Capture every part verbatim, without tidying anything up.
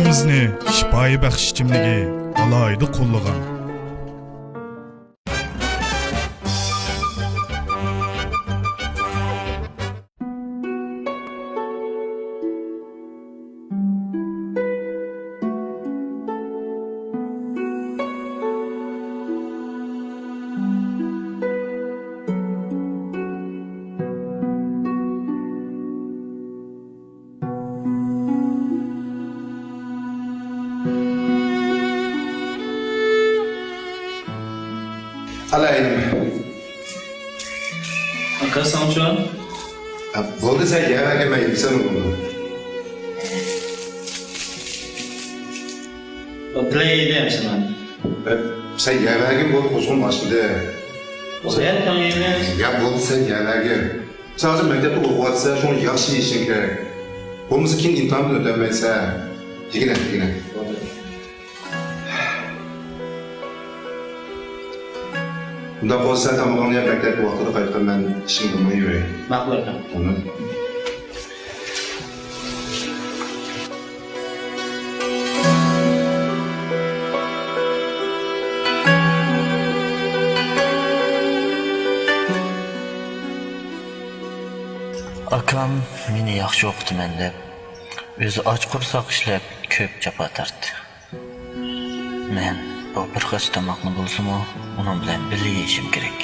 بىزنى شىپايى بەخش ئىچىملىكى ئالاھىدە قوللىغان. ئالايىم. ئاكا، ساڭا چۇ؟ ھە، بولدى، سەن يەۋەرگىن، مەن يېسەم بولدى. بىلەي دەيمسەن مانا. سەن يەۋەرگىن، بولدى، قوزغىما ئاچمىدى. بولدى، يەپ تاڭ يەيمىز. يا بولدى، سەن يەۋەرگىن. سەن ھازىر مەكتەپتە ئوقۇۋاتىسەن، شۇڭا ياخشى يېيىشىڭ كېرەك. بولمىسا كېيىن ئىمتىھاندىن ئۆتەلمەيسەن. يېگىنە، يېگىنە. بولدى. ئۇنداق بولسا، تامىقىڭنى يەپ، مەكتەپكە ۋاقتىدا قايتقىن، مەن ئىشىمنى قىلماي يۈرەي. ماقۇل، ئاكام. ئاكام مېنى ياخشى ئوقۇتىمەن دەپ، ئۆزى ئاچ قورساق ئىشلەپ، كۆپ جاپا تارتتى. مەن بۇ بىر قاچا تاماقنى بولسىمۇ ئۇنىڭ بىلەن بىللە يېيىشىم كېرەك.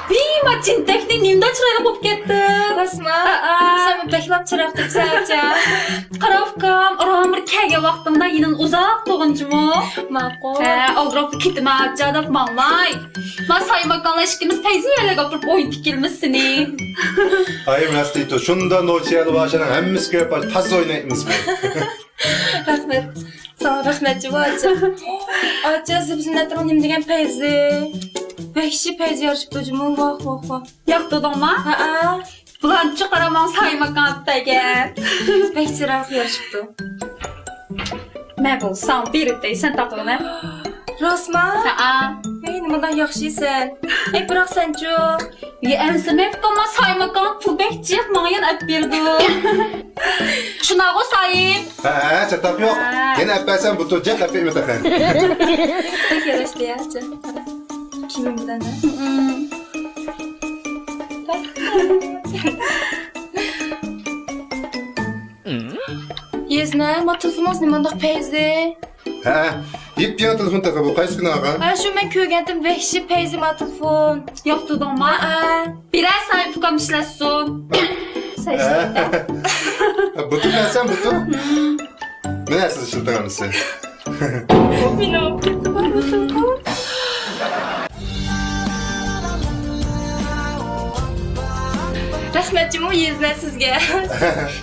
ۋىي، ما چىنتەكنى نېمىنداق چىرايلىق بولۇپ كەتتىڭ؟ راستما؟ ھەئە. سەن بەكلا چىرايلىق تۇرۇپسەن، ئاچا. قارا ئۇكام، ئاران بىر كەلگەن ۋاقتىڭدا يېنىڭ ئۇزاق تۇرغىنچىمۇ؟ ماقۇل. ھە، ئالدىراپلا كېتىمەن، ئاچا دەپ ماڭماي. ما سايماكانلار ئىككىمىز پەيزى يەرلەرگە ئاپىرىپ ئوينىتىپ كېلىمىز سېنى. ھاي، راست دەيتۇ، شۇنداق نوچى يەرلەر بار، شۇنىڭ ھەممىسى كىرىپ تازا ئوينايمىز بىز. رەھمەت. ساڭا رەھمەتچى بۇ ئاچا. ئاچا، زىبزىننەتنىڭ نېمە دېگەن پەيزى؟ ۋەھشىي پەيزى يارىشىپتۇ جۇمۇ، ۋاھ، ۋاھ، ۋاھ. ياقتۇردۇڭما؟ ھەئە. بۇلارنى چىقىرامان سايماكان دېگەن. بەك چىرايلىق يارىشىپتۇ. مەن بولسام بېرىپ دەيسەن تاقىلىنى. راستما؟ ھەئە. ھەي، نېمانداق ياخشىسەن. ئەي، بىراق سەنچۇ؟ يا ئەنسىرىمەيدىكەنما، سايماكان پۇل بەك جىق، ماڭا يەنە ئەپ بېرىدۇ. شۇنداقغۇ سايىم؟ ھە، ھە، چاتاق يوق. ھە. يەنە ئەپ بەرسەم بۇتۇر جىق ئەپ بېرىمەن تېخى. بەك ياراشتى يا، جىق. كىيىم بىلەن. يېزنە، ما تېلېفونىڭىز نېمانداق پەيزى؟ ھە، يېپيېڭى تېلېفون تېخى بۇ، قايسى كۈنى ئالغان؟ ھە، شۇ مەن كۆرگەنتىم، ۋەھشىي پەيزى ما تېلېفون. ياقتۇردۇڭما؟ ھە. بېرەي سايىم ئۇكام ئىشلەتسۇن. سەن ئىشلەت. بۇتۇر بەرسەم بۇتۇر. مەن ئەسلى ئىشلىتىڭ ئانىسى. مېنىڭ ئوقۇتقۇم. رەھمەتچىمۇ يېزىلە سىزگە.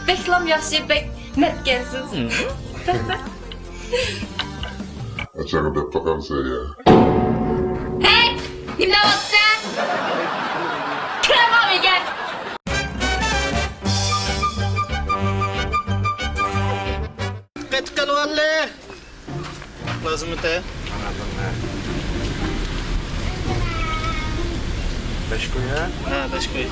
بەكلام ياخشى، بەك مەردكەنسىز. ئاچاڭغا دەپ باقامسەن يا؟ ھەي! نېمە دەۋاتىسەن؟ كىرەمەن ئۆيگە. قېتىپ قېلىۋالدى. لازىممىتى؟ بەش كوي، ھە؟ ھە، بەش كوي.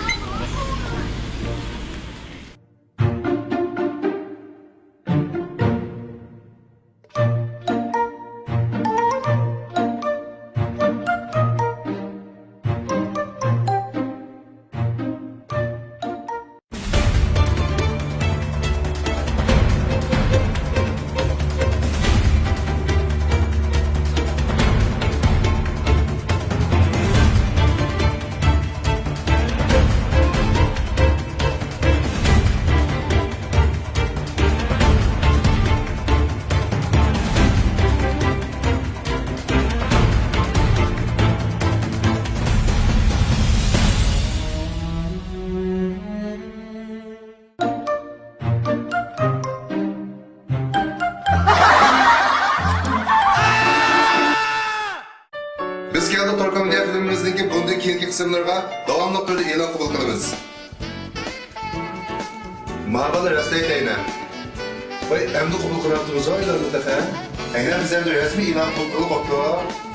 ئايرىملىرىغا داۋاملىق تۈردە ئېلان قوبۇل قىلىمىز. ماۋۇلار راستەي دەيمەن. ۋاي، ئەمدى قوبۇل قىلىۋاتىمىز ئايلارنى تېخى. ئەينە بىز ئەمدى رەسمىي ئېلان قوبۇل قىلىپ قوپتۇق.